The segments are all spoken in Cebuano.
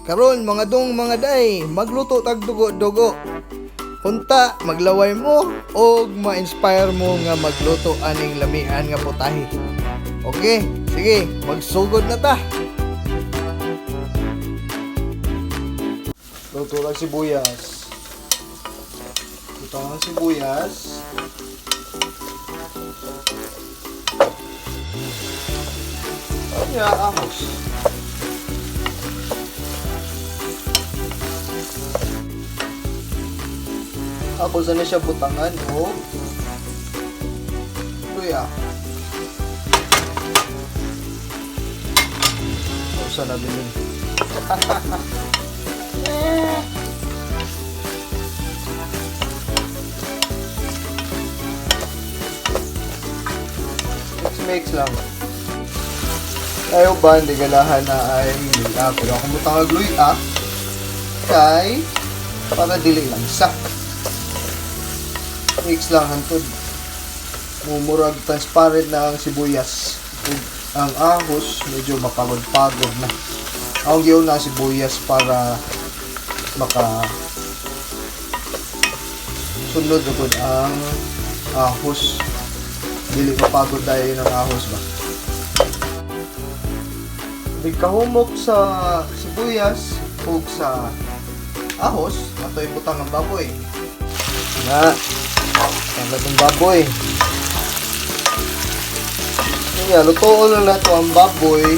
Karon mga dong, mga day, magluto tag dugo-dugo. Unta maglaway mo og ma-inspire mo nga magluto aning lamian nga putahe. Okay, sige, magsugod na ta. Luto lang sibuyas. Luto ang sibuyas. Kanya ahos. Ako sana siya butangan o luya. O sana bilin. Mix mix lang. Ayaw ba, hindi ganahan na ay luya. Pero ako butang og luya kay para dili lang sa. Mix lang hantod. Mumurag transparent na ang sibuyas. Ug ang ahos medyo mapagod-pagod na. Ang giuna ang sibuyas para maka sunod ugod ang ahos. Dili mapagod dahil ng ahos ba. Bigkahumok sa sibuyas ug sa ahos, ato ibutang ang baboy. Na, tanggal ang baboy. Kaya, lutuon na nato ang baboy.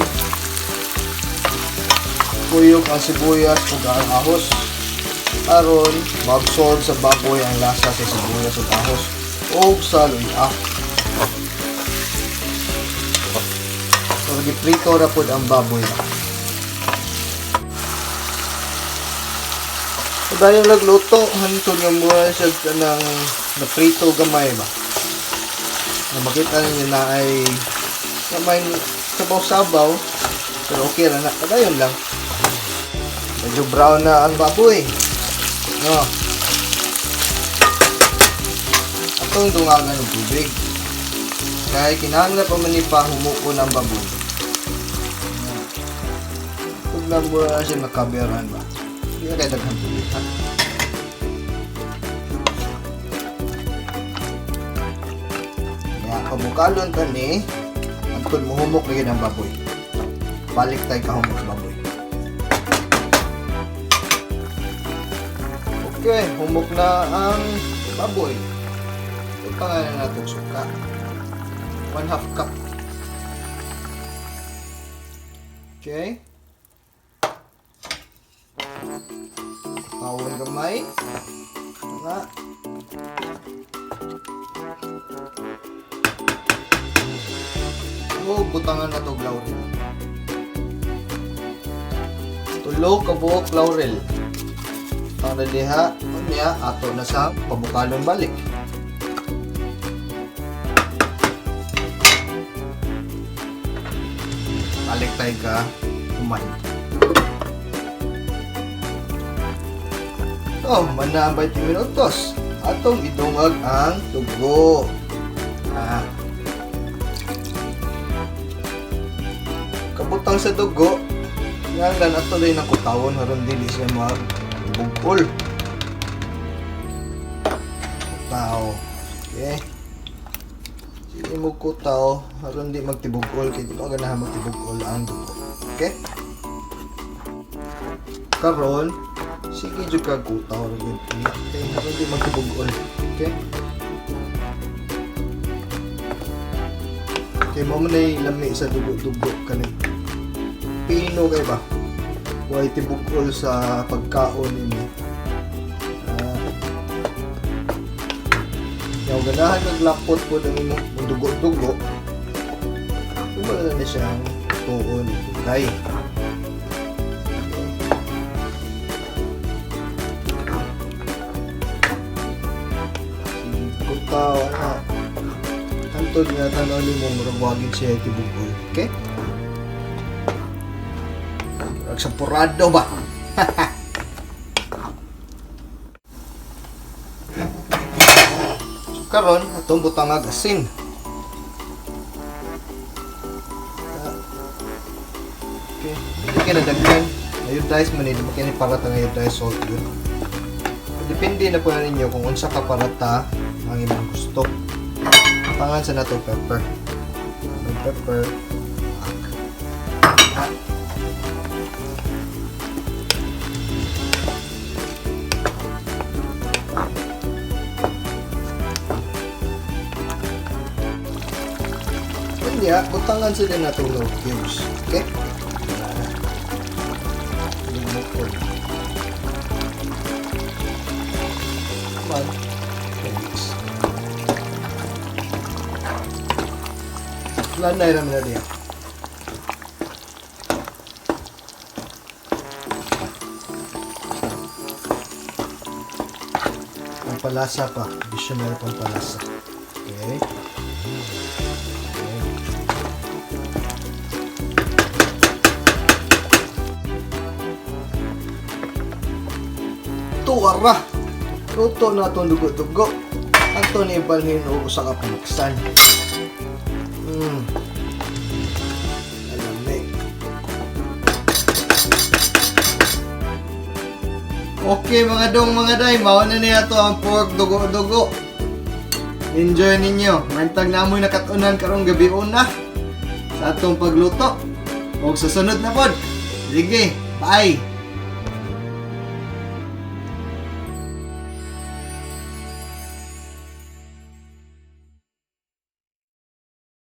Kuyog ang sibuyas ug ang ahos. Aron, maabsorb sa baboy ang lasa sa sibuyas ug ahos ug sa luya. So, giprito ra pod ang baboy. So, dahil nagluto, hantod nga mura siya ng naprito gamay ba. Na makita ninyo na ay gamay sabaw-sabaw, pero okay ra na. Padayon lang. Medyo brown na ang baboy. No. Atong dungagan ng tubig. Kaya kinahanglan pa man ni pa humuko ng baboy. Tugnan mo na siya makaberan ba? Hindi na kaya daghang tubig, ha? Kaya kabukalon ta ni, agtod muhumok na yun ang baboy. Balik tayo kahumok sa baboy. Okay, humok na ang baboy. Ipangalan na natin suka. 1/2 cup. Okay. Pawon gamay. Nga. O, butangan na to laurel. Tulo ka buok laurel. Para diha, unya ato na sa pabukalon balik. Balik tayo ka human. Oh, mana ang 20 minutos. Atong idungag ang dugo. Ah. Kabutang sa dugo, nga ato din ang kutawon aron dili siya magbugol. Kutaw. Okay. Sige mo kutaw aron di magtibugol kay di mo ganahan magtibugol ang dugo. Okay? Karon, sige jud ka kutaw ra gyud. Kay aron di magtibugol. Okay? Kay mo man ay lami sa dugo-dugo kani. Pino kay ba? Way tibugol sa pagkaon nimo. Ah. Yaw ganahan naglapot po ng imong dugo-dugo. Wala na siyang tuon kay. Sige, kutaw ana. Hantod nga tanaw nimo murag wagin siya tibugol. Okay? Murag sampurado ba? So, karon atong butangag asin. Ah. Okay, hindi ka nadaghan. Iodized man ni, di ba kini parata nga iodized salt yun. Depende na po na ninyo kung unsa ka parata ang imong gusto. Pangan sa nato pepper. May pepper. Ah. Kanya, butangan sila nato no cubes. Okay? Lumukod. Man, mix. Lanay naman na diya. Pampalasa pa. Additional pampalasa. Okay. Okay. Tuwara! Luto na itong dugo-dugo. Ato ni ibalhin o usa ka panaksan. Alamig. Okay mga dong, mga day, mao na niya to ang pork dugo-dugo. Enjoy ninyo. Mantag na amoy nakatunan karong gabi una sa atong pagluto. Og sa sunod na pod. Sige, bye.